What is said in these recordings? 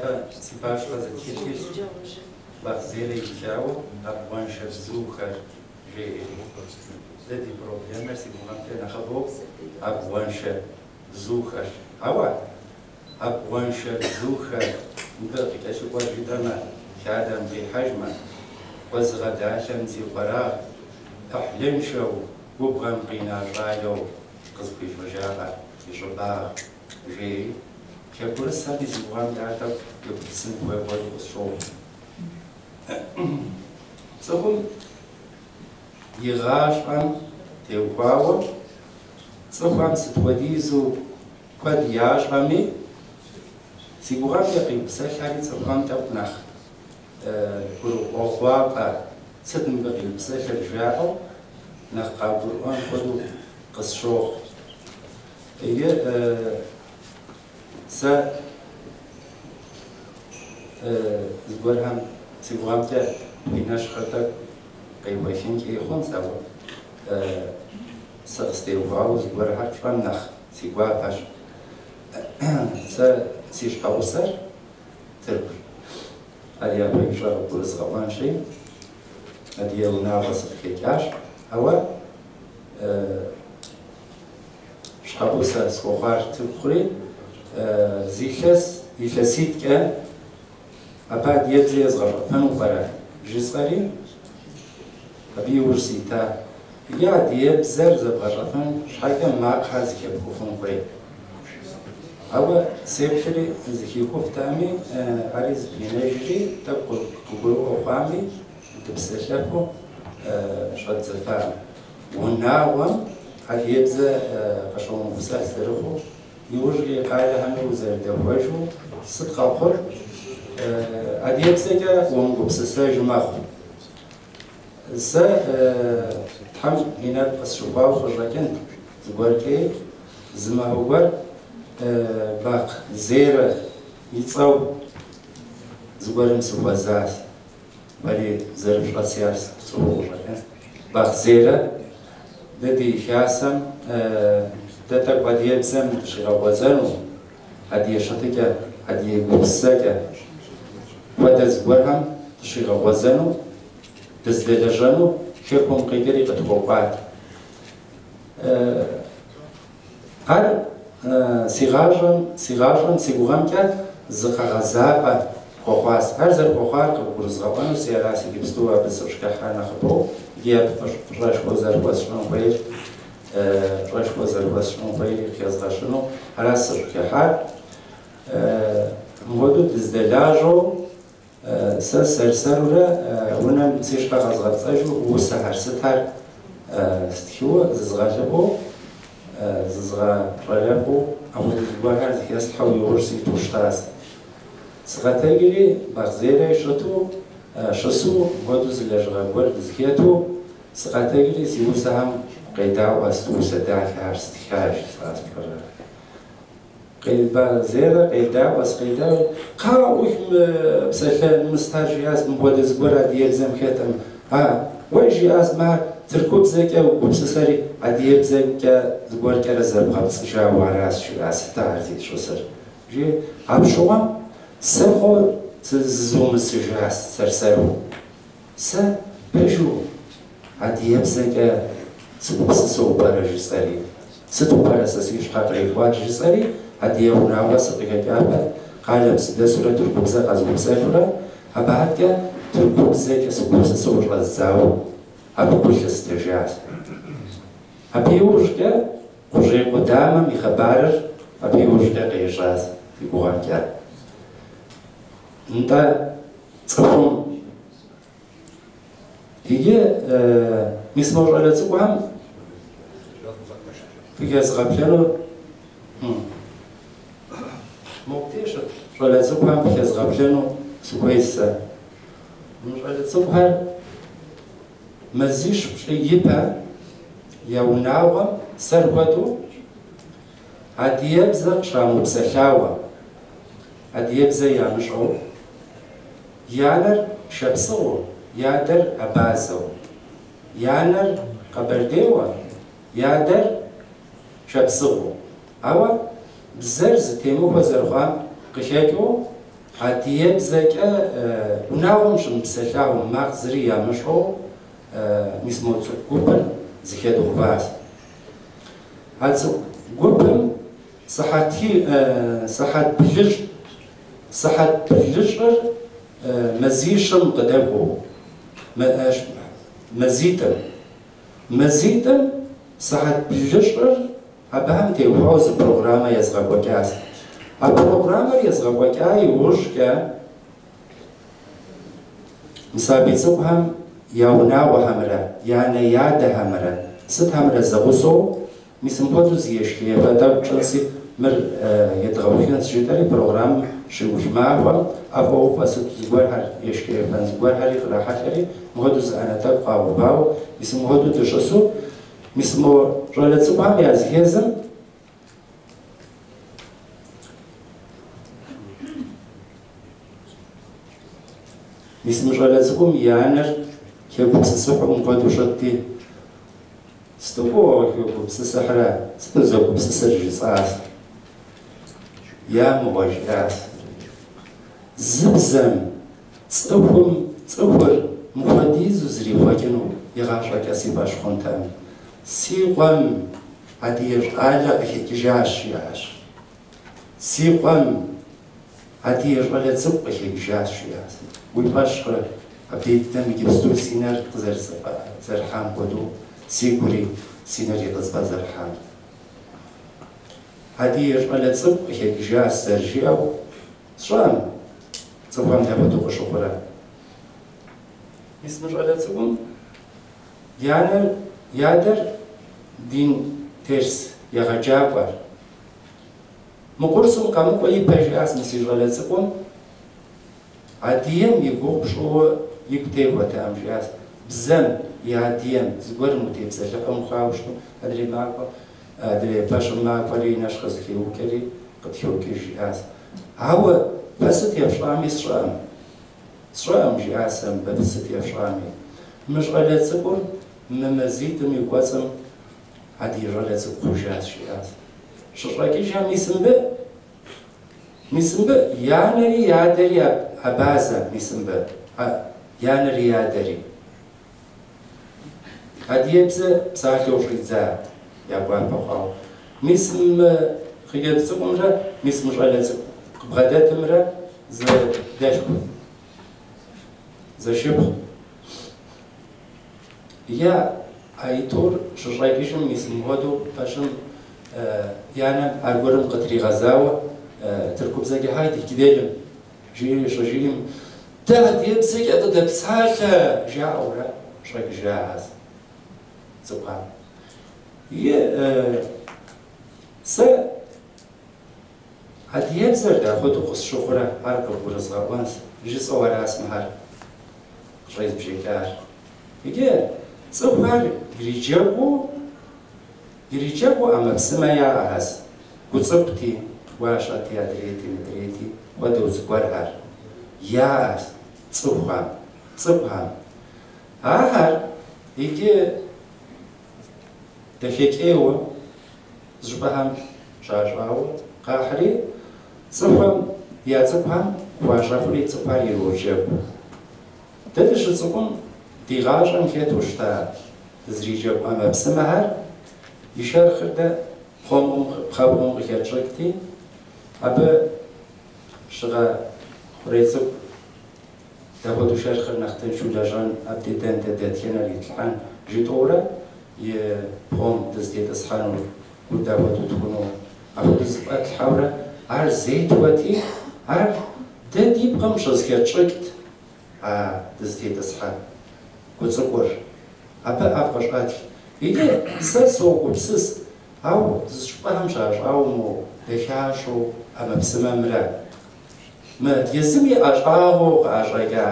Япэ си пащхьэ зы тхылъ илъщ, Бахъ Зерэ итхауэ Абгъуэншэ бзухэр жеӏэри. Дэ ди проблемэр си гугъэмкӏэ нэхъыбэу абгъуэншэ бзухэрщ. Ауэ абгъуэншэ бзухэр мыбы къыкӏэлъыкӏуэр жытӏэмэ, хадэм къихьэжмэ, хуэзыгъэдалъэм зи къуэрагъ, ӏыхьлыншэу губгъуэм къина щӏалэу къызыхуищӏыжакъэ и щӏыбагъ, жеӏэри, хэкурысхэми си гугъэмкӏэ ар тӏэкӏу егупсысын хуей хуэдэу къысщохъу. Цӏыхум и гъащӏэм теухуауэ цӏыхухэм сыт хуэдизу куэд ящӏэми, си гугъэмкӏэ къиупсэлъхэри цӏыхухэм тӏэкӏу нэхъ гурыӏуэгъуафӏэ, сыт мыбы къиупсэлъыр жаӏэу нэхъ къагурыӏуэн хуэдэу къысщохъу. Иджы сэ зыгуэрхэм си гугъэмкӏэ фи нэщхъыр тӏэкӏу къеуэхынкӏи хъунщ, ауэ сэ къыстеухуауэ зыгуэрхэр фщӏэн нэхъ си гуапэщ. Сэ си щхьэгъусэр тыркущ. Ар япэ ищӏэ къыбгурызгъэӏуэнщи, адыгэ унагъуэ сыкъыхэкӏащ, ауэ щхьэгъусэ схуэхъуар тырку хъури, зы илъэс, илъэситӏкӏэ абы адыгэбзэ езгъэщӏэфыну пӏэрэ жысӏэри, абы иужь сита. Иджы адыгэбзэр зэбгъэщӏэфын щхьэкӏэ макъхэр зэхэпхуфын хуей. Ауэ сеплъри зэхихуфтэкъыми, ари зэпинэжри, тӏэкӏу къыгурыӏуэ хъуами, дыпсэлъэфу щӏэддзэфа. Унагъуэм адыгэбзэ къыщомыпсэлъ зэрыхъуу, иужькӏэ къалэхэми узэрыдэхуэжу сыт къэхъур? Адыгэбзэкӏэ уэмыгупсысэж мэхъу. Сэ Тхьэм и нэфӏ къысщыхуауэ къыщӏэкӏынт зыгуэркӏи, зы махуэ гуэр Бахъ Зерэ и цӏэу зыгуэрым сыхуэзащ. Уэри зэрыпщӏэси ар пцӏыхуу къыщӏэкӏынт. Бахъ Зерэ дэ ди хасэм дэ тӏэкӏу адыгэбзэм дыщигъэгъуэзэну, адыгэ щытыкӏэ, адыгэ гупсысэкӏэ хуэдэ зыгуэрхэм дыщигъэгъуэзэну, дыздэлэжьэну хэкум къикӏри къытхуэкӏуат. Ар си гъащӏэм, си гъащӏэм си гугъэмкӏэ зы къэгъэзапӏэ хуэхъуащ. Ар зэрыхуэхъуар къыбгурызгъэӏуэну си аращ иджыпсту абы сыщӏыхыхьар нэхъыбэу, икӏи абы фӏыщӏэшхуэ зэрыхуэсщӏын хуейр, пщӏэшхуэ зэрыхуэсщӏын хуейри къыхэзгъэщыну аращ сыщӏыхыхьар. Мыпхуэдэу дыздэлажьэу Сэ сэр-сэрурэ унэм си щхьэ къэзгъэпцӏэжу усэхэр, сытхэр стхыуэ, зызгъэлӏыфӏу, зызгъэщӏалэфӏу, апхуэдэ зыгуэрхэр зыхэслъхьэу иужь ситу щытащ. Сыкъэтэджри, Бахъ Зерэ щыту, щысу, мыпхуэдэу зы лэжьыгъэ гуэр дызыхэту, сыкъэтэджри си усэхэм къедаӏуэ, сыту усэ дахэхэр стха жысӏащ пщӏэрэ. Зерэ къедаӏуэ, сыкъедаӏуэ, Кхъа, ӏух мы псалъэ мыстар жиӏащ, мыпхуэдэ зыгуэр адыгэбзэм хэтым. А, уэ жиӏащ, мар тыркубзэкӏэ угупсысэри, адыгэбзэкӏэ зыгуэркӏэрэ зэрыбгъэпцӏыжауэ аращ, жиӏащ, сыт ар зищӏысыр? Жи, апщыгъуэм сэ моуэ зызумысыжащ сэр-сэру. Сэ пэжу адыгэбзэкӏэ сыгупсысэу пӏэрэ жысӏэри, сыту пӏэрэ сэ си щхьэ кърикӏуар жысӏэри, адыгэ унагъуэ сыкъыхэкӏа пэт, къалэм сыдэсурэ тыркубзэ къэзгупсэлъурэ, абы адэкӏэ тыркубзэкӏэ сыгупсысэу щӏэздзауэ абы гу лъыстэжащ. Абы иужькӏэ Кхъужьей къудамэм и хъыбарыр абы иужькӏэ къежьащ си гугъэмкӏэ. Нтӏэ, цӏыхум иджы мис мо щӏалэ цӏыкӏухэм фыхэзгъэплъэну мобдеж щыт щӏалэ цӏыкӏухэм фыхэзгъэплъэну сыхуей сэ. Мы щӏалэ цӏыкӏухэр мазищ-плӏы ипэ я унагъуэм сэр хуэдэу адыгэбзэ къыщамыупсэлъауэ, адыгэбзэ ямыщӏэу, я анэр шапсыгъыу, я адэр абазэу, я анэр къэбэрдейуэ, я адэр шапсыгъыу. Ауэ бзэр зэтемыхуэ зэрыхъуам къыхэкӏыу Адыгэбзэкӏэ унагъуэм щымыпсэлъауэ макъ зыри ямыщӏэу мис мо цӏыкӏу гупыр зыхэдгъэуващ. А цӏыкӏу гупым сыхьэт 7 сыхьэт 9-р мазищым къыдэкӏуэу, мазитӏым сыхьэт 9-р абыхэм теухуауэ зы программэ езгъэкӏуэкӏащ. А программэр езгъэкӏуэкӏа иужькӏэ сабий цӏыкӏухэм я унагъуэхэмрэ, я анэ-ядэхэмрэ, сытхэмрэ зэгъусэу мис мыпхуэдэу зы ешх-ефэ тӏэкӏу тщӏынси, мыр едгъэухынщ жытӏэри программэм щиух махуэм ӏэфӏэуфӏэ сыт зыгуэрхэр, ешх-ефэн зыгуэрхэри кърахьэлӏэри, мыпхуэдэу зы ӏэнэ тӏэкӏу къагъэувауэ, мис мыпхуэдэу дыщӏысу, мис мо щӏалэ цӏыкӏухэм языхэзым мис мы щӏалэ цӏыкӏум и анэр хэгупсысыхьу мыпхуэдэу щытти, сыту фӏыуэ хэгупсысыхьрэ, сыту зэгупсысыр жысӏащ. Я мыгъуэ жиӏащ. Зы бзэм цӏыхум цӏыхур мыпхуэдизу зрихъуэкӏыну игъащӏэкӏэ си фӏэщ хъунтэкъым. Си къуэм адыгэ щӏалэ къыхэкӏыжащ, жиӏащ. Си къуэм адыгэ щӏалэ цӏыкӏу къыхэкӏыжащ, жиӏащ. Уи фӏэщ хъурэ, абдей дыдэм иджыпсту си нэр къызэрызэфӏэзэрыхьам хуэдэу сигури си нэри къызэфӏэзэрыхьам. Адыгэ щӏалэ цӏыкӏу къыхэкӏыжащ зэрыжиӏэу, сщӏэм цӏыхухэм дапхуэдэу къыщыхъурэ. Мис мы щӏалэ цӏыкӏум и анэр, и адэр дин дерс егъэджакӏуэр. Мы курсым къэмыкӏуэ ипэ жиӏащ мы си щӏалэ цӏыкӏум адыгэм и гугъу пщӏыуэ игу техуэтэкъым, жиӏащ. Бзэм и адыгэм зыгуэрым утепсэлъыхьу мыхъуауэ щыту, адрей махуэ, адрей пэшым макӏуэри и нэщхъыр зэхеукӏэри къытхокӏыж, жиӏащ. Ауэ фэ сыт ефщӏами сщӏэкъым. Сщӏэкъым, жиӏащ сэ мыбы сыт ефщӏами. Мы щӏалэ цӏыкӏур мы мазитӏым и кӏуэцӏым адыгэ щӏалэ цӏыкӏу хъужащ, жиӏащ. Щыщӏэкӏыжам мис мыбы и анэри и адэри абазэ, мис мыбы и анэри и адэри. Адыгэбзэ псалъэу щӏидза я гуапэ хъуауэ. Мис мы хъыджэбз цӏыкӏумрэ мис мы щӏалэ цӏыкӏу къыбгъэдэтымрэ зы дэлъху, зэшыпхъу. Я а итӏур щыщӏэкӏыжым мис мыпхуэдэу пэшым и анэм аргуэрым къытригъэзауэ тыркубзэкӏэ «Haydi gidelim» жиӏэри щыжиӏэм, дэ адыгэбзэкӏэ къыдэпсалъэ жаӏэурэ щӏэкӏыжахэщ цӏыкӏухэм. И сэ адыгэбзэр дапхуэдэу къысщыхъурэ ар къывгурызгъэӏуэнщ, жысӏэу аращ мыхэр къыщӏезбжэкӏар. Иджы цӏыхухэр ириджэгуу ӏэмэпсымэ яӏэхэщ, гуцӏыкӏути, гуащӏэти, адрейти, мыдрейти, хуэдэу зыгуэрхэр яӏэщ цӏыхухэм, цӏыкӏухэм. Ахэр иджы дахэкӏейуэ зыщӏыпӏэхэм щащӏауэ къахьри, цӏыхухэм я цӏыкӏухэм хуащӏэхури цӏыхухэр ироджэгу. Дэ дыщыцӏыкӏум ди гъащӏэм хэту щыта дызриджэгу ӏэмэпсымэхэр и шэрхъыр дэ пхъэбгъум къыхэтщӏыкӏти, абы щыгъэ хъурей цӏыкӏу дапхуэдэу шэрхъыр нэхъ тыншу лэжьэн, абдей дэнэ дэтхэнэр итлъхьэн жытӏэурэ и пхъом дызытетӏысхьэну, гур дапхуэдэу тхуну, апхуэдэу зыфӏэтлъхьэурэ ар зетхуэти, ар дэ ди пкъым щызыхэтщӏыкӏт а дызытетӏысхьэ гу цӏыкӏур. Абы ӏэфӏ къыщӏэтх. Иджы сэ согупсыс, ауэ зы щӏыпӏэхэм щащӏауэ мо дахащэу ӏэмэпсымэмрэ мы езым и ӏэщӏагъэу къыӏэщӏэкӏа,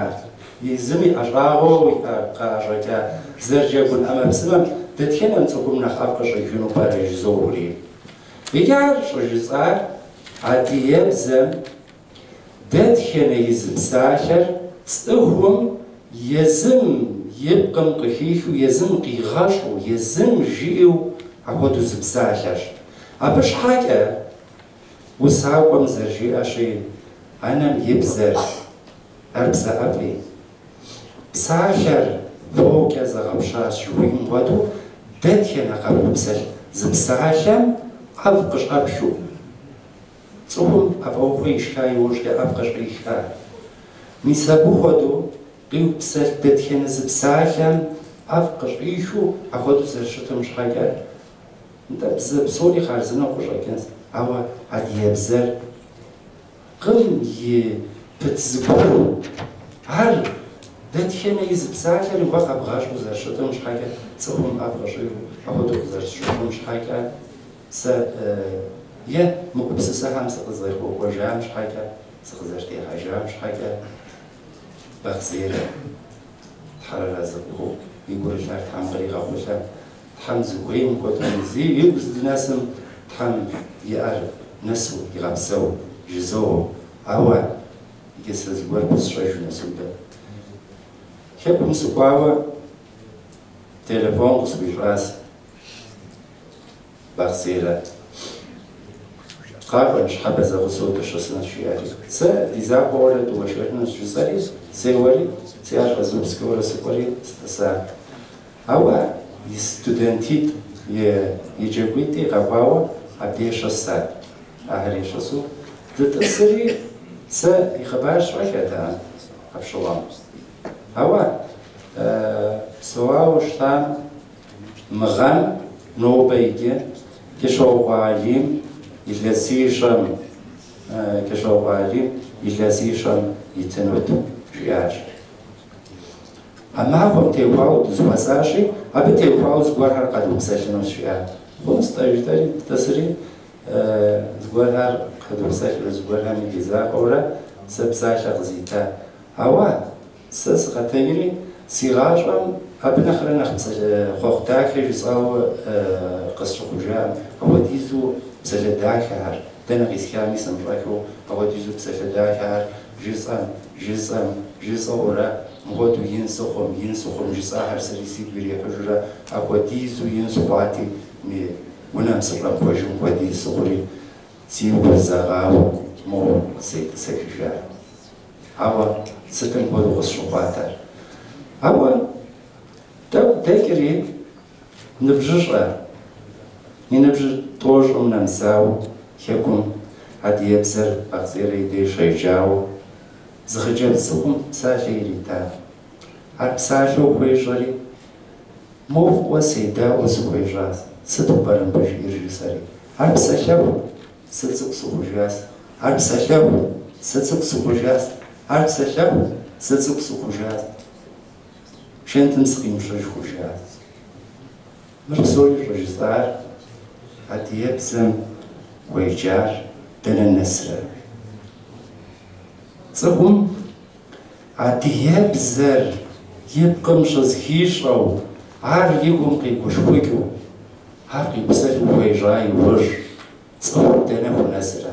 езым и ӏэщӏагъэу къыӏэщӏэкӏа зэрыджэгун ӏэмэпсымэм дэтхэнэм цӏыхум нэхъ ӏэфӏ къыщӏихыну пӏэрэ жызоӏэри. Иджы ар щӏыжысӏар адыгэбзэм дэтхэнэ и зы псалъэр цӏыхум езым и пкъым къыхихыу, езым къигъэщӏу, езым жиӏэу апхуэдэу зы псалъэщ. Абы щхьэкӏэ усакӏуэм зэрыжиӏэщи, Анэм и бзэр, ар бзэ ӏэфӏи. Псалъэр фокӏэ зэгъэпщащ жыхуиӏэм хуэдэу, дэтхэнэ къэбупсэлъ зы псалъэм ӏэфӏ къыщӏэпхыу. Цӏыхум ӏэфӏыӏуфӏ ишха иужькӏэ ӏэфӏ къыщӏиха. Мис абы хуэдэу къиупсэлъ дэтхэнэ зы псалъэм ӏэфӏ къыщӏихыу апхуэдэу зэрыщытым щхьэкӏэ, нтӏэ бзэ псори хъарзынэу къыщӏэкӏынщ, ауэ адыгэбзэр пкъым и пыт зыгуэру, ар дэтхэнэ и зы псалъэри уэ къэбгъэщӏу зэрыщытым щхьэкӏэ, цӏыхум ӏэфӏ къыщӏихыу апхуэдэу къызэрысщыхъум щхьэкӏэ, сэ е мы гупсысэхэм сыкъызэрыхуэкӏуэжам щхьэкӏэ, сыкъызэрытехьэжам щхьэкӏэ, Бахъ Зерэ Тхьэр арэзы къыхухъу, и гурылъхэр Тхьэм къригъэхъулӏэ, Тхьэм зыхуейм хуэдэу зи игу здынэсым Тхьэм и ӏэр нэсу игъэпсэу жызоӏэ. Ауэ иджы сэ зыгуэр пысщӏэжыну сыхуейт. Хэкум сыкӏуауэ телефон къысхуищӏащ Бахъ Зерэ. Къакӏуэ, ныщхьэбэ зэгъусэу дыщысынщ, жиӏэри. Сэ ди закъуэуэрэ дыуэршэрынущ жысӏэри, сеуэри, си ӏэр къэзупскӏэурэ сыкӏуэри сытӏыса. Ауэ и студентитӏ, и еджакӏуитӏи къэкӏуауэ абдеж щысат. Ахэри щысу дытӏысри, сэ и хъыбар сщӏэхэтэкъым апщыгъуэм. Ауэ псэуауэ щытам мы гъэм нобэ иджы Кӏыщокъуэ Алим илъэсищэм Кӏыщокъуэ Алим илъэсищэм итынут, жиӏащ. А махуэм теухуауэ дызэхуэсащи, абы теухуауэ зыгуэрхэр къэдупсэлъынущ, жиӏа. Хъунщ-тӏэ жытӏэри дытӏысри, зыгуэрхэр къэдупсэлъурэ зыгуэрхэми ди закъуэурэ сэ псалъэ къызита. Ауэ сэ сыкъэтэджри, си гъащӏэм абы нэхърэ нэхъ хъуэхъу дахэ жысӏауэ къысщыхъужам, апхуэдизу псалъэ дахэхэр, дэнэ къисхами сымыщӏэххэу, апхуэдизу псалъэ дахэхэр жысӏэм, жысӏэм, жысӏэурэ, мыпхуэдэу ин сыхъум, ин сыхъум жысӏахэр сэри сигу ирихьыжурэ, апхуэдизу ин сыхъуати, мы унэм сыщӏэмыхуэжын хуэдиз сыхъури, си гур зэгъауэ моуэ сетӏысэхыжа. Ауэ сытым хуэдэу къысщыхъуат ар. Ауэ тӏэкӏу дэкӏри, ныбжьыщӏэ, и ныбжьыр тӏощӏым нэмысауэ хэкум адыгэбзэр Бахъ Зерэ и деж щеджауэ зы хъыджэбз цӏыкӏум псалъэ ирита. Ар псалъэу хуещӏэри, моуэ фӏыуэ седаӏуэу сыхуещӏащ, сыту пӏэрэ мыбы жиӏэр жысӏэри. Ар псэлъэху, сэ цӏыкӏу сыхъужащ. Ар псэлъэху, сэ цӏыкӏу сыхъужащ. Ар псэлъэху, сэ цӏыкӏу сыхъужащ. Шэнтым сыкъимыщӏэж хъужащ. Мыр псори щӏыжысӏар адыгэбзэм хуеджар дэнэ нэсрэ? Цӏыхум адыгэбзэр и пкъым щызыхищӏэу, ар и гум къигушхукӏыу, ар къипсэлъу хуежьа иужь цӏыхур дэнэ хунэсрэ?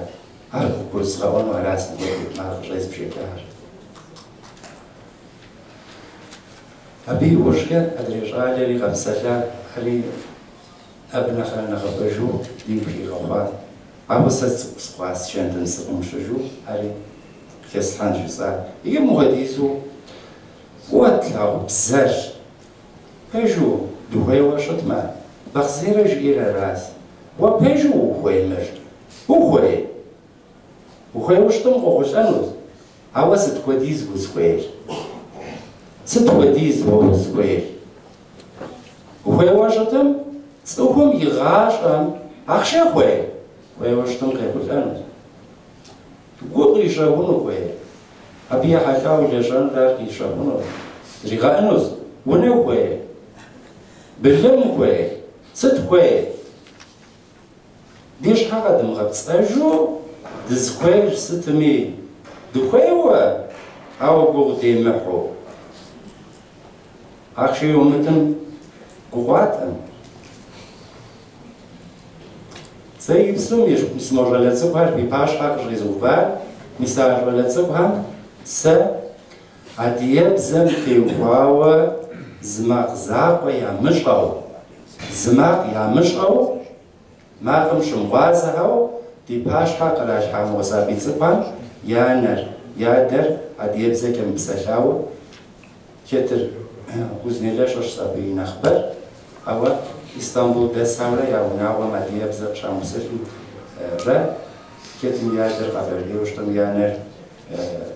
Ар къыгурызгъэӏуэну аращ мыпхуэдэу ар къыщӏезбжэкӏар. Абы иужькӏэ адрей щӏалэри къэпсэлъа, ари абы нэхърэ нэхъыбэжу дигу хигъэхъуат. Ауэ сэ цӏыкӏу сыхъуащ, шэнтым сыкъимыщыжу, ари хэслъхьэн жысӏат. Иджы мыпхуэдизу фӏыуэ тлъагъу бзэр пэжу дыхуейуэ щытмэ, Бахъ Зерэ жиӏэр аращ. Уэ пэжу ухуей мыр? Ухуей? Ухуейуэ щытым къохъулӏэнущ, ауэ сыт хуэдиз узыхуейр? Сыт хуэдиз уэ узыхуейр? Ухуейуэ щытым цӏыхум и гъащӏэм ахъшэ хуей? Хуейуэ щытым къехъулӏэнущ. Гу къищэхуну хуей? Абы ехьэлӏауэ лэжьэнур ар къищэхунущ, зригъэӏынущ. Унэ хуей? Былым хуей? Сыт хуей? Ди щхьэ къэдмыгъэпцӏэжу дызыхуейр сытми дыхуейуэ, ауэ гугъу демыхьу. Ахъшэ йумытым гугъуатэм. Сэ иджыпсту мис мо щӏалэ цӏыкӏухэр фи пащхьэ къыщӏизыувар, мис а щӏалэ цӏыкӏухэм сэ адыгэбзэм теухуауэ зы макъ закъуэ ямыщӏэу, зы макъ ямыщӏэу, макъым щымыгъуазэхэу ди пащхьэ къралъхьа мо сабий цӏыкӏухэм Я анэр, я адэр адыгэбзэкӏэ мыпсэлъауэ, хэтыр Узнейлэ щыщщ абы и нэхъыбэр, ауэ Истамбул дэсаурэ я унагъуэм адыгэбзэ къыщамыпсэлъурэ, хэтым и адэр къэбэрдейуэ щытым, и анэр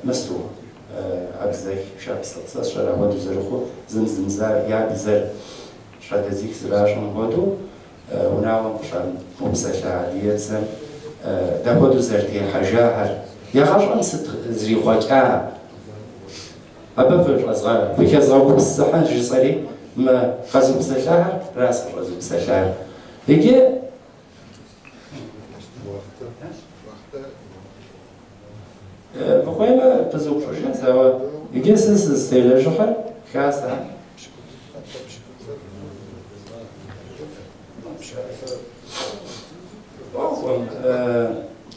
мысту абзэх шапсыгъ. Сэ сщӏэрэ апхуэдэу зэрыхъуу, зым зым я бзэр щхьэдэдзых зэращӏым хуэдэу, унагъуэм къыщамыпсэлъа адыгэбзэм дапхуэдэу зэрытехьэжахэр, я гъащӏэм сыт зрихъуэкӏа? Абы фыхэзгъэгупсысыхьын жысӏэри, мы къэзупсэлъахэр ара сыкъыщӏэзупсэлъар. Иджы фыхуеймэ пызупщӏыжынщ, ауэ иджы сэ сызытелэжьыхьыр хасэ.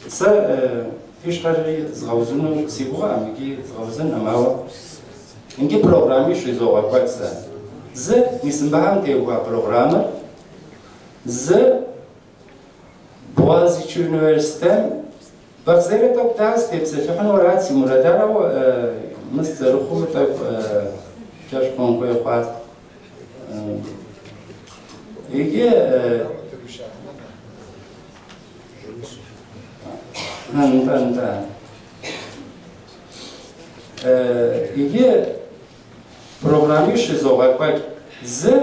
Сэ фи щхьэри згъэузыну си гугъэкъым икӏи згъэузынкъым, ауэ иджы программищ изогъэкӏуэкӏ сэ. Зы, мис мыбыхэм теухуа программэр, зы, Богъазичи университетым Бахъсейрэ тӏэкӏу дауэ сытепсэлъыхьыну арат си мурадар, ауэ мыс зэрыхъуу тӏэкӏу кӏэщӏ хъун хуей хъуат. Иджы нтӏэ, нтӏэ. Иджы программищ изогъэкӏуэкӏ. Зы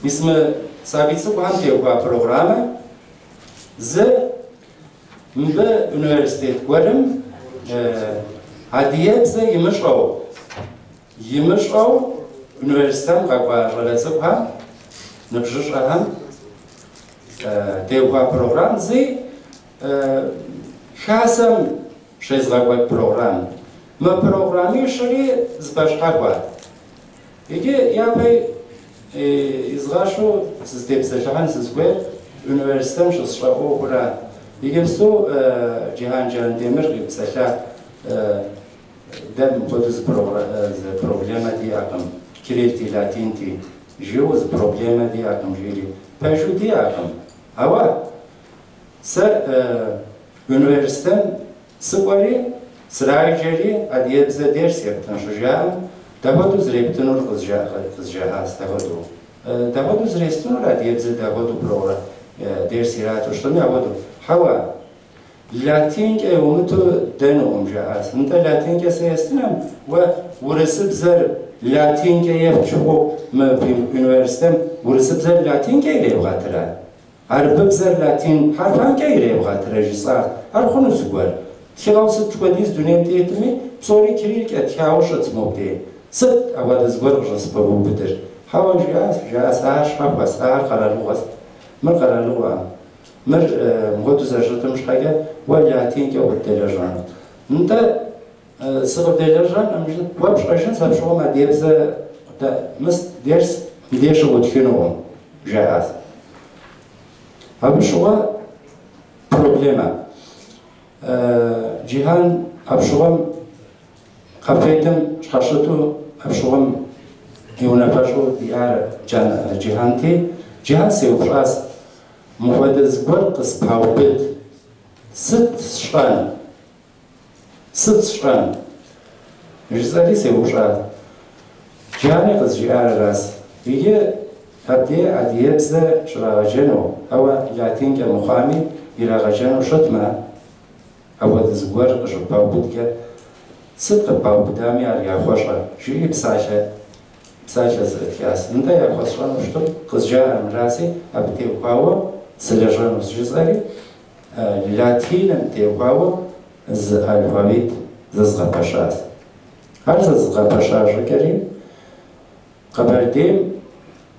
мис мы сабий цӏыкӏухэм теухуа программэ, зы мыбы университет гуэрым адыгэбзэ имыщӏэу университетым къэкӏуа щӏалэ цӏыкӏухэм, ныбжьыщӏэхэм теухуа программ, зы хасэм щезгъэкӏуэкӏ программ. Мы программищри зэпэщхьэхуэ. Иджы япэ изгъэщу сызытепсэлъыхьын сызыхуейр университетым щысщӏэ ӏуэхура. Иджыпсту Джихан Джантемыр къипсэлъа дэ мыпхуэдэу зы проблемэ диӏэкъым, кириллти латинти жиӏэу зы проблемэ диӏэкъым жиӏэри. Пэжу диӏэкъым. Ауэ сэ университетым сыкӏуэри, сраджэри адыгэбзэ дерс ептын щыжаӏэм, дапхуэдэу зэрептынур къызжаӏащ, дапхуэдэу. Дапхуэдэу зэрестынур адыгэбзэ дапхуэдэу дерс ирату щытми, апхуэдэу. Хьэуэ, латинкӏэ умыту дэнукъым, жаӏащ. Нтӏэ латинкӏэ сэ естынэм, уэ урысыбзэр латинкӏэ ефт жыпӏэу мы университетым урысыбзэр латинкӏэ иребгъэтрэ? Арабыбзэр латин хьэрфхэмкӏэ иребгъэтрэ жысӏар, ар хъуну зыгуэр? Тхыгъэу сыт хуэдиз дунейм тетми, псори кириллкӏэ тхауэ щытщ мобдей. Сыт апхуэдэ зыгуэр къыщӏыспэбубыдыр? Хьэуэ, жиӏащ, жаӏащ, ар щхьэхуэщ, ар къэралыгъуэщ. Мыр къэралыгъуэкъым. Мыр мыпхуэдэу зэрыщытым щхьэкӏэ уэ латинкӏэ укъыддэлэжьэн. Нтӏэ, сыкъыбдэлэжьэнкъым, уэ пщӏэжынщ апщыгъуэм адыгэбзэ мыс дерс мыбдеж щыӏутхынукъым, жаӏащ. Абы щыгъуэ проблемэ. Джихан апщыгъуэм КАФФЕД-м щхьэщыту апщыгъуэм и унафэщӏу диӏар Джиханти, Джихан сеупщӏащ, мыпхуэдэ зыгуэр къыспаубыд, сыт сщӏэн? Сыт сщӏэн? Жысӏэри сеупщӏат. Джихани къызжиӏар аращ. Иджы абдей адыгэбзэ щрагъэджэну, ауэ латинкӏэ мыхъуами ирагъэджэну щытмэ, апхуэдэ зыгуэр къыщыппаубыдкӏэ, сыт къыппаубыдами ар яхуэщӏэ, жиӏэри псалъэ псалъэ сӏихащ. Нтӏэ яхуэсщӏэну щытым къызжаӏэр мыраси, абы теухуауэ сылэжьэнущ, жысӏэри, Латиным теухуауэ зы алфавит зэзгъэпэщащ. Ар зэзгъэпэща щӏыкӏэри Къэбэрдейм,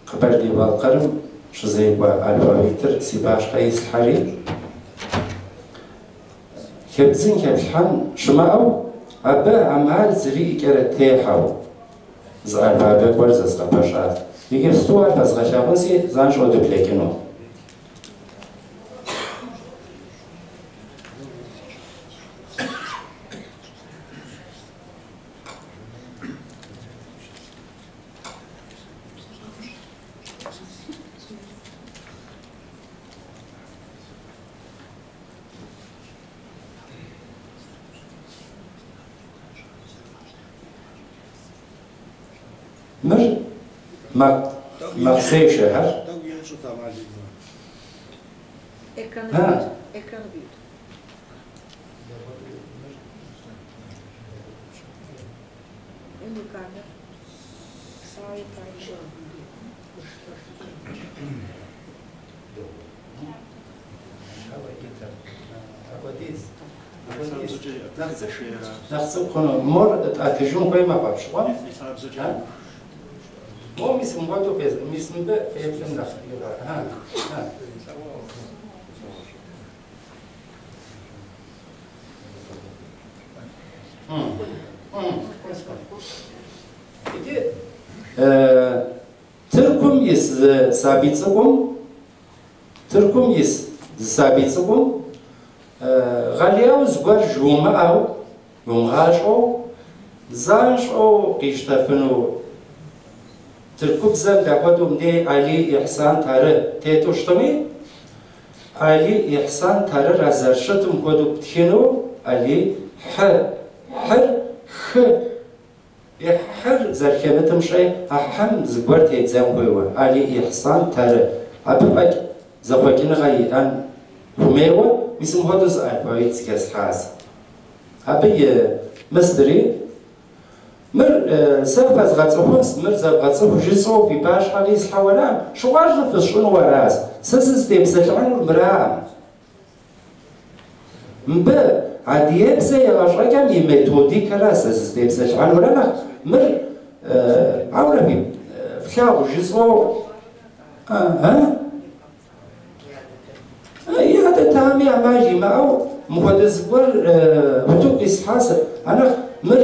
Къэбэрдей-Балъкъэрым щызекӏуэ алфавитыр си пащхьэ ислъхьэри, хэбдзын хэплъхьэн щымыӏэу, абы ӏэмал зэриӏэкӏэрэ техьэу зы алфавит гуэр зэзгъэпэщащ. Иджыпсту ар фэзгъэлъагъунси, занщӏэу дыблэкӏыну. Мыр макъзешэхэр. Ekranı Ha. büyüt. Ekranı büyüt. En yukarıda. Sağ yukarıda. Нэхъ цӏыкӏу хъуну. Мор тӏэтыжын хуей мэхъу апщыгъуэм. Мо мис мыпхуэдэу мис мыбы феплъым нэхъ ха, ха. Иджы Тыркум ис зы сабий цӏыкӏум, Тыркум ис зы сабий цӏыкӏум гъэлеяуэ зыгуэр жумыӏэу, йумыгъащӏэу, занщӏэу къищтэфыну тыркубзэм дапхуэдэу мыдей Али Ихьсан Тары тету щытми, Али Ихьсан Тарыр а зэрыщытым хуэдэу птхыну Али хьы, хьыр хы, хьыр зэрыхэмытым щӏей а хьым зыгуэр тедзэн хуейуэ, Али Ихьсан Тары. Абы фӏэкӏ зэхъуэкӏыныгъэ иӏэн хуэмейуэ, мис мыпхуэдэу зы алфавит зэхэслъхьащ. Абы и мыстри, мыр сэ фэзгъэцӏыхунщ, мыр зэвгъэцӏыху жысӏэу фи пащхьэ къислъхьэу арам, щыгъуазэ фысщӏыну аращ. Сэ сызытепсэлъыхьынур мыраӏым. Мыбы адыгэбзэ егъэщӏэкӏэм и методикэра сэ сызытепсэлъыхьынур нэхъ мыр ауэрэ фи флъагъу жысӏэу ядэтами ӏэмал имыӏэу мыпхуэдэ зыгуэр утыку къисхьащ. А нэхъ мыр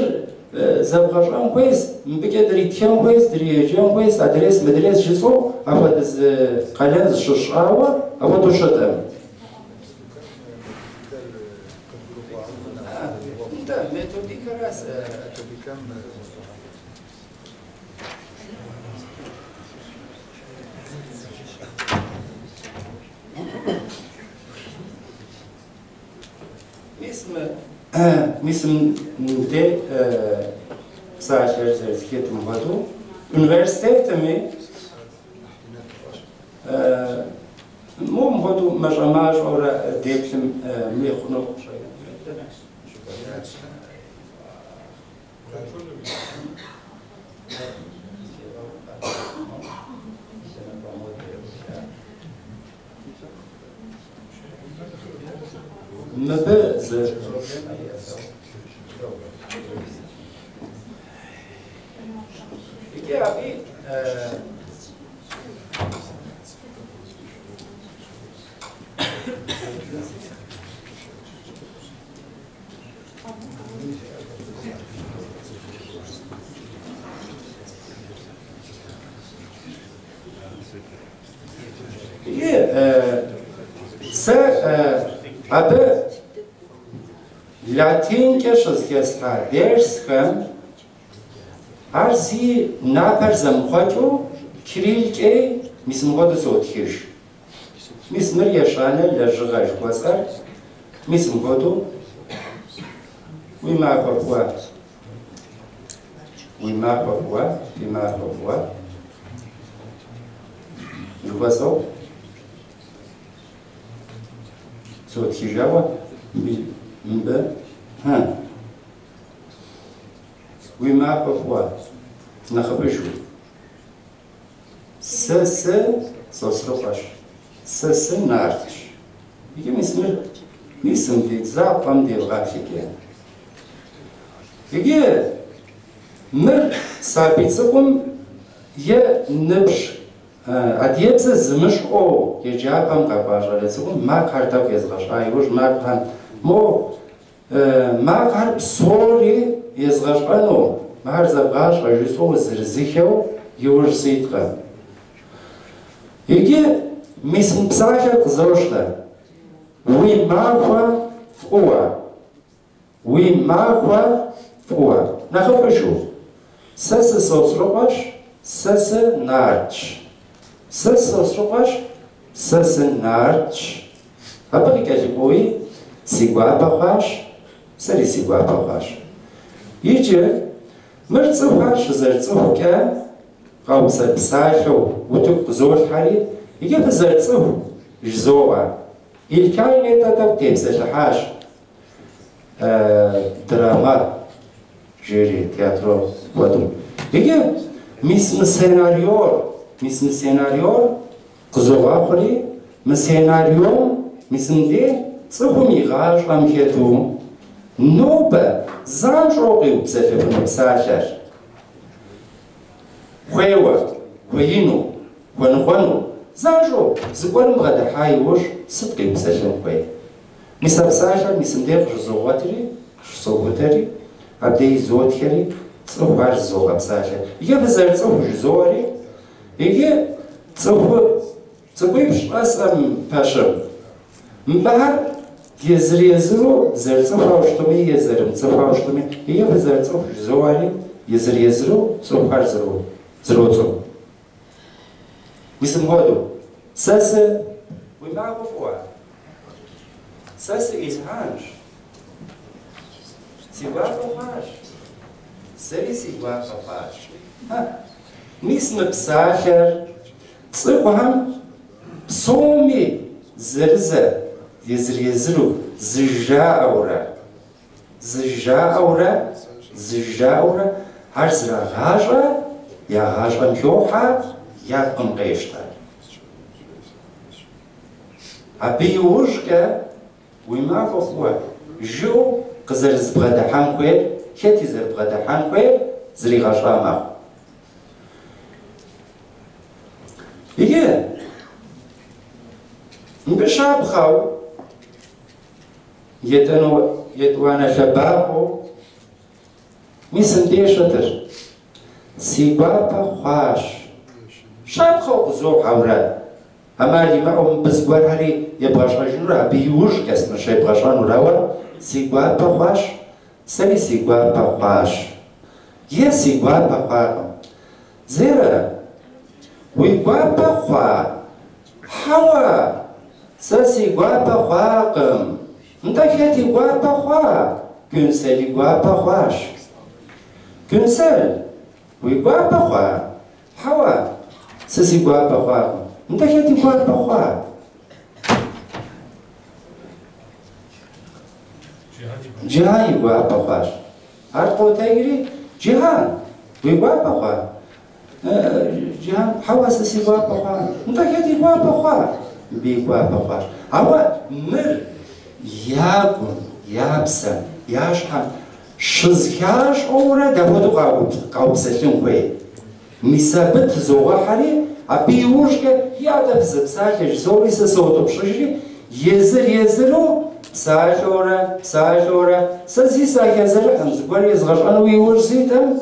зэвгъэщӏэн хуейщ, мыбыкӏэ дритхэн хуейщ, дриеджэн хуейщ, адрес мыдрес жысӏэу апхуэдэ зы къалэн зыщысщӏауэ апхуэдэу щытӏым. Нтӏэ, методикэращ. Мис мыбдей псалъэр зэрызэхэтым хуэдэу университетми мо мыпхуэдэу мащӏэ-мащӏэурэ деплъым мыхъуну. Мыбы зы Иджы абы сэ абы латинкӏэ щызэхэслъхьа дерсхэм ар зи напэр зэмыхъуэкӏыу кириллкӏэ мис мыпхуэдэу сотхыж. Мис мыр ещанэ лэжьыгъэ жыхуэсӏэр, мис мыпхуэдэу уи махуэ фӏыуэ, уи махуэ фӏыуэ, фи махуэ фӏыуэ жыхуэсӏэу сотхыжауэ мыбы уи махуэ фӏыуэ нэхъыфӏыжу. Сэ сы Сосрыкъуэщ, сэ сы нартщ. Иджы мис мыр, мис мыбдей закъуэм девгъэплъыкӏэ. Иджы мыр сабий цӏыкӏум е ныбжь адыгэбзэ зымыщӏэу еджапӏэм къэкӏуа щӏалэ цӏыкӏум макъхэр тӏэкӏу езгъэщӏа иужь макъхэм мо макъхэр псори езгъэщӏэну, махэр зэвгъащӏэ жысӏэу зырызыхэу иужь ситкъым. Иджы мис мы псалъэр къызощтэ. Уи махуэ фӏыуэ. Уи махуэ фӏыуэ. Нэхъыфӏыжу. Сэ сы Сосрыкъуэщ, сэ сы нартщ. Сэ Сосрыкъуэщ, сэ сы нартщ. Абы къыкӏэлъыкӏуэуи си гуапэ хъуащ, сэри си гуапэ хъуащ. Иджы мыр цӏыхухэр щызэрыцӏыхукӏэ къаупсэлъ псалъэу утыку къызолъхьэри, иджы фызэрыцӏыху жызоӏэ. Илкай нетӏэ тӏэкӏу тепсэлъыхьащ драма жери театро хуэдэу. Иджы мис мы сценариор, мис мы сценариор къызогъэхъури, мы сценариом мис мыбде цӏыхум и гъащӏэм хэту нобэ занщӏэу къиупсэлъыфыну псалъэр. Хуейуэ, хуеину, хуэныкъуэну, занщӏэу зыгуэрым бгъэдыхьа иужь сыт къиупсэлъын хуей? Мис а псалъэр мис мыбдей къыщызогъуэтри, къыщызогъутэри, абдей изотхэри, цӏыхухэр зызогъэпсалъэ. Иджы фызэрыцӏыху жызоӏэри, иджы цӏыху цӏыкӏуипщӏ щӏэсӏэм пэшым. Мыбыхэр езыр-езыру зэрыцӏыхуауэ щытми, е зэрымыцӏыхуауэ щытми, иджы фызэрыцӏыху жызоӏэри, езыр-езыру цӏыхухэр зэроцӏыху. Мис мыпхуэдэу, сэ сы уи махуэ фӏыуэ, сэ сы Илхьанщ, си гуапэ хъуащ, сэри си гуапэ хъуащ. Мис мы псалъэр цӏыхухэм псоми зэрызэ езыр-езыру зыжраӏэурэ, зыжраӏэурэ, зыжраӏэурэ ар зрагъащӏэ, я гъащӏэм хохьэ, я пкъым къещтэ. Абы иужькӏэ уи махуэ фӏыуэ жыӏэу къызэрызбгъэдыхьэн хуейр, хэти зэрыбгъэдыхьэн хуейр зригъэщӏа мэхъу. Иджы мыбы щапхъэу етӏуанэ лъэбакъуэу мис мыбдеж щытыр. Си гуапэ хъуащ. Щапхъэу къызохьэурэ, ӏэмал имыӏэу мыбы зыгуэрхэри ебгъэщӏэжынур, абы иужькӏэ мыр щебгъэщӏэнур, ауэ си гуапэ хъуащ, сэри си гуапэ хъуащ. Е си гуапэ хъуакъым. Зерэ, уи гуапэ хъуа? Хьэуэ, сэ си гуапэ хъуакъым. Нтӏэ хэт и гуапэ хъуа? Гюнсел и гуапэ хъуащ. Гюнсел, уи гуапэ хъуа? Хьэуэ, сэ си гуапэ хъуакъым. Нтӏэ хэт и гуапэ хъуа? Джихан и гуапэ хъуащ. Ар къотэджри, Джихан, уи гуапэ хъуа? Джихан, хьэуэ, сэ си гуапэ хъуа. Нтӏэ хэт и гуапэ хъуа? Мыбы и гуапэ хъуащ. Ауэ мыр я гум, я псэм, я щхьэм щызыхащӏэурэ дапхуэдэу къаупсэлъын хуей? Мис абы тызогъэхьэри, абы иужькӏэ ядэ фызэпсалъэ жызоӏэри сэ соутӏыпщыжри, езыр-езыру псалъэурэ, псалъэурэ, сэ зи сахэзэрыхьым, зыгуэр езгъэщӏэну иужь ситым,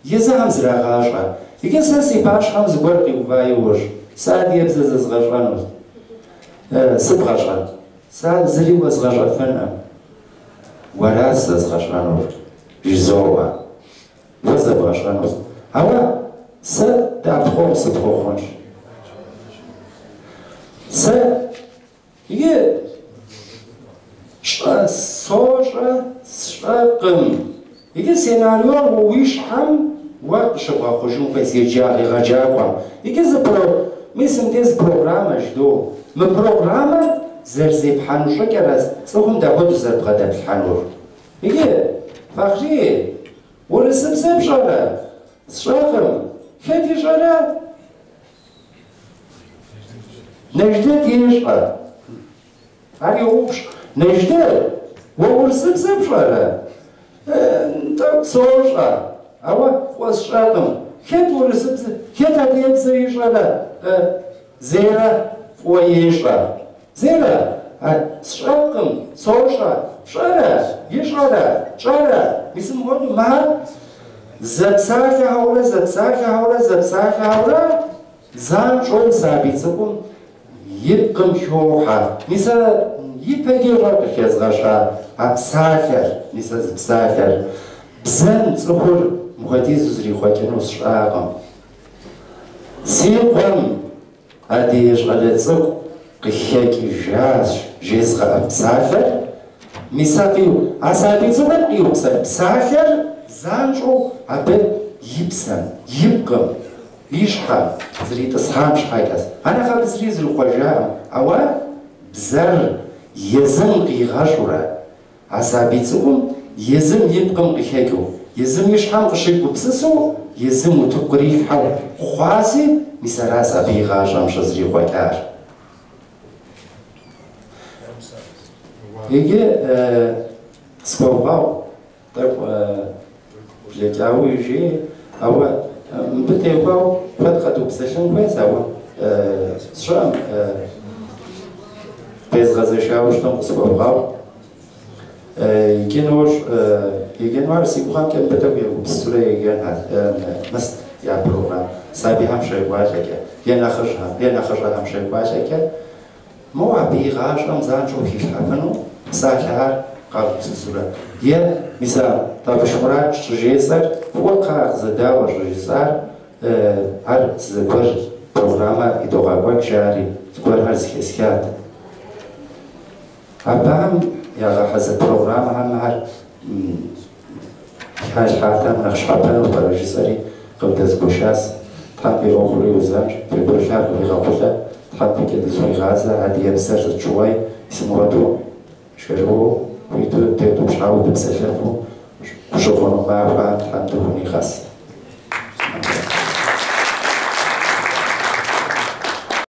езыхэм зрагъащӏэ. Иджы сэ си пащхьэм зыгуэр къиува иужь, сэ адыгэбзэ зэзгъэщӏэнут. Сыбгъэщӏэн? Сэ зыри уэзгъэщӏэфынкъым. Уэра зэзгъэщӏэнур, жызоӏэ. Уэ зэбгъэщӏэнущ. Ауэ сэ дэӏэпыкъуэгъу сыпхуэхъунщ. Сэ иджы щӏэ сощӏэ сщӏэкъым. Иджы сценариор уэ уи щхьэм уэ къыщыбгъэхъужын хуей си егъэджакӏуэм. Иджы зы про мис мыбдеж зы программэ жыдоӏэ. Мы программэр зэрызепхьэну щӏыкӏэрэ цӏыхум дапхуэдэу зэрыбгъэдэплъхьэнур. Иджы, Фахъри, урысыбзэ пщӏэрэ? Сщӏэкъым. Хэт ищӏэрэ? Нэждэт ещӏэ. Ар йоупщӏ. Нэждэт, уэ урысыбзэ пщӏэрэ? Тӏэкӏу сощӏэ, ауэ фӏыуэ сщӏэкъым. Хэт урысыбзэ, хэт адыгэбзэ ищӏэрэ? Зерэ фӏыуэ ещӏэ. Зерэ, сщӏэкъым, сощӏэ, пщӏэрэ, ищӏэрэ, тщӏэрэ. Мис мыпхуэдэу мыхэр зэпсалъэхэурэ, зэпсалъэхэурэ, зэпсалъэхэурэ занщӏэу сабий цӏыкӏум и пкъым хохьэ. Мис а ипэкӏэ щӏэ къыхэзгъэща а псалъэр, мис а зы псалъэр. Бзэм цӏыхур мыпхуэдизу зэрихъуэкӏыну сщӏакъым. Си къуэм адыгэ щӏалэ цӏыкӏу къыхэкӏыжащ жезгъэӏэ псалъэр, мис а къиу, а сабий цӏыкӏум къиупсэлъ псалъэр занщӏэу абы и псэм, и пкъым. И щхьэ зэритӏысхьам щхьэкӏэс. А нэхъ абы зыри зэрихъуэжаӏым, ауэ бзэр езым къигъэщӏурэ, а сабий цӏыкӏум езым и пкъым къыхэкӏыу, езым и щхьэм къыщигупсысу, езым утыку кърилъхьэу хъуаси, мис аращ абы и гъащӏэм щызрихъуэкӏар. Иджы схуэвгъэгъу тӏэкӏу блэкӏауэ ижей, ауэ мыбы теухуауэ куэд къэдупсэлъын хуейщ, ауэ сщӏэм тезгъэзэшауэ щытым къысхуэвгъэгъу. Иджы нощӏ, иджы нуар си гугъэмкӏэ мыбы тӏэкӏу егупсысурэ еджэн мыст я программ сабийхэм щекӏуалӏэкӏэ, е нэхъыжьхэм, е нэхъыщӏэхэм щекӏуалӏэкӏэ, мо абы и гъащӏэм занщӏэу хилъхьэфыну псалъэхэр къагупсысурэ. Е, мис а Табыщ Мурат щӏыжесӏэр, фӏыуэ кхъа къызэдауэ щӏыжысӏар, ар зэгуэр программэ идогъэкӏуэкӏ жари, зыгуэрхэр зэхэсхат. Абыхэм ягъэхьэзыр программэхэм ахэр халъхьатэм нэхъ щхьэпэну пӏэрэ жысӏэри къывдэзгуэшащ. Тхьэм фи ӏуэхур иузэнщӏ, фи гурылъхэр къывигъэхъулӏэ, Тхьэм фӏыкӏэ дызыхуигъазэ, адыгэбзэр сыт щыгъуи сымыгъуэту шэрыуэу, хуиту тетӏупщхьауэ дыпсэлъэфу щыхъуну махуэхэм Тхьэм дыхунигъэс.